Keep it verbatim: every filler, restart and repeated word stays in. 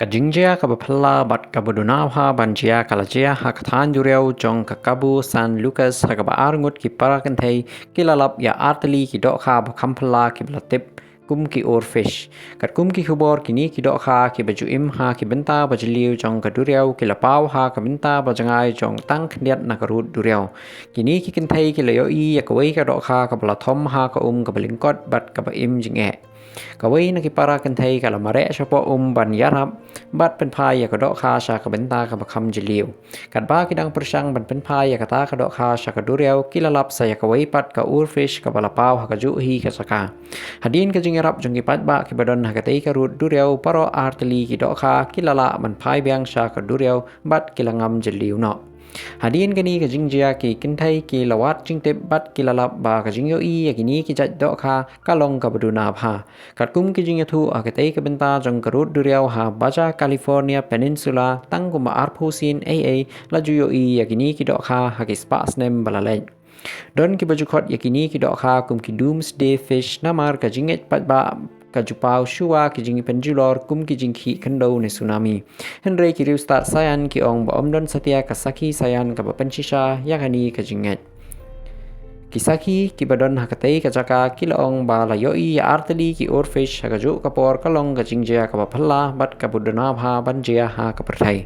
Jingjia kaba phylla bad kaba duna bha ban jia ka la jia ha ka thaiñ duriaw jong ka Cabo San Lucas, ha kaba arngut ki para kynthei ki la lap ïa artylli ki dohkha ba kham phylla kiba la tip kum ki oarfish. Katkum ki khubor, kine ki dohkha kiba ju im ha ki bynta ba jylliew jong ka duriaw ki la paw ha ka bynta ba jngai jong tang khyndiat na ka rud duriaw. Kine ki kynthei ki la ïohi ïa kawei ka dohkha kaba la thom ha ka um kaba lyngkot bad kaba im jingeh. Kawei na ki para kynthei ka la mareh shapoh um ban ïarap bad pynphai ïa ka dohkha sha ka bynta kaba kham jylliew. Katba ki dang pyrshang ban pynphai ïa kata ka dohkha sha ka duriaw, ki la lap sa ïa kawei pat ka oarfish kaba la paw ha kajuh hi ka jaka. Hadien ka jingïarap jong ki paidbah kiba don ha katei ka rud duriaw, baroh artylli ki dohkha ki la lah ban phai biang sha ka duriaw bad ki la ngam jylliew noh. Hadien kane ka jingjia, ki kynthei ki la wad jingtip bad ki la lap ba ka jingïohi ïa kine ki jait dohkha ka long kaba duna bha. Katkum ki jingïathuh, ha katei ka bynta jong ka rud duriaw ha Baja California Peninsula, tang kumba arphew sien eiei la ju ïohi ïa kine ki dohkha ha ki spah snem ba la leit. Don kiba ju khot ïa kine ki dohkha kum ki doomsday fish namar ka jingngeit paidbah ka ju paw shuwa ki jingpynjulor kum ki jingkhih khyndew ne tsunami. Hynrei ki riewstad saian ki ong ba ym don satia ka sakhi saian kaba pynshisha ïa kane ka jingngeit. Ki sakhi kiba don ha katei ka jaka ki la ong ba la ïohi ïa artylli ki oarfish ha kajuh ka por. Ka long ka jingjia kaba phylla bad kaba duna bha ban jia ha ka pyrthei.